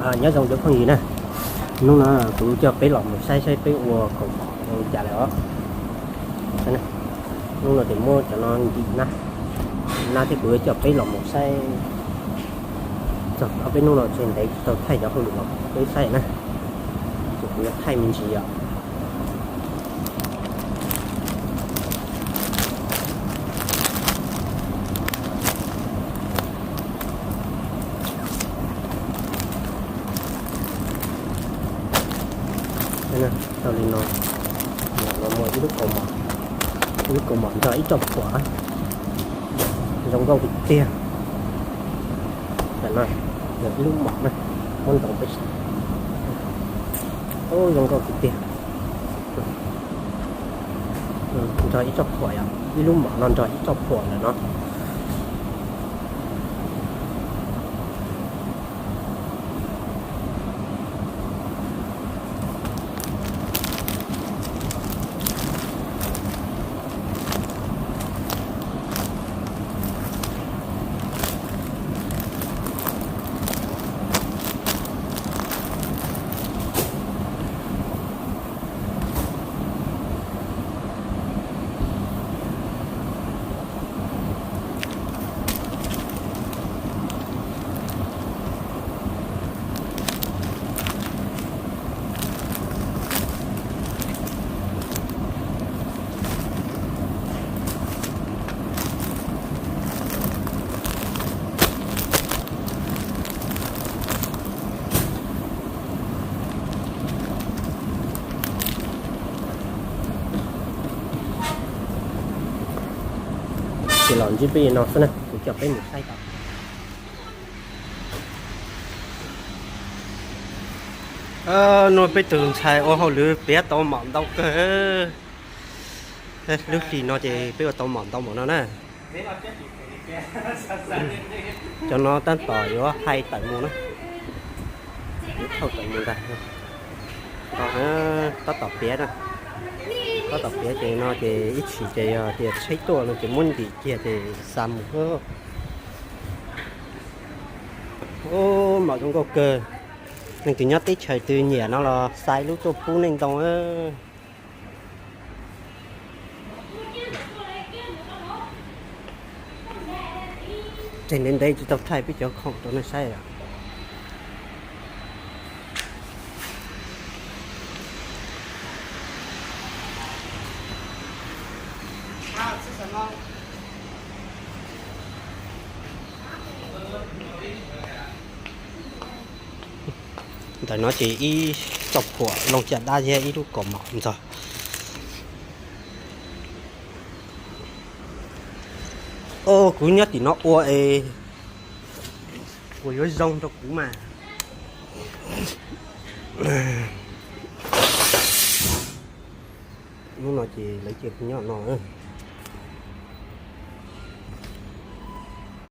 Nyob zoo cov phooj ywg na, hnub no kuv coj peb los mus saib saib peb ua kaus mom zoo li cas lawm os. Hnub no ces muab cov no ntim na, na thiab kuv yuav coj peb los mus saib txog ob peb hnub no tseg ntev tsis tau thaij cov hauj lwm los peb saib na, ces kuv yuav thaij me ntsis os. Tau li no, no muaj ib lub kaus mom, ib lub kaus mom nrog ib tsob phuam, zoo nkauj tiag tiag. Tam no yog ib lub mom na, muab ntaus peb, zoo nkauj tiag tiag. Nrog ib tsob phuam yom, ib lub mom no nrog ib tsob phuam lawm no. Ces los ntsib peb no xwb na, kuv coj peb mus saib tau. Nua peb tus ntxhais ua hauj lwm piav tau mom ntau kawg. Lub hlis no ces peb ua tau mom ntau npaum no na. Cov no tab tom yuav hais tawm mus na, yuav thauj tawm mus ntag. Tab tom piav na, tab tom piav ces no ces ib chim ces yog tias tsheb tuaj no ces muab ntim kiag ces xa mus. Ub, mom zoo nkauj kawg. Leej twg nyob teb chaws twg nyiam no los xa ib lub tuaj pub nej ntoo. Tseg ntev ntev tsis tau thaij peb cov khoom rau nej saib os. Ntawm no ces ib tsob phuam loo caj dab thiab ib lub kaus mom ntxog. Os, kuv nyob tim no ua es puas yuav zoo rau kuv mas. Hnub no ces lawv cia kuv nyob no.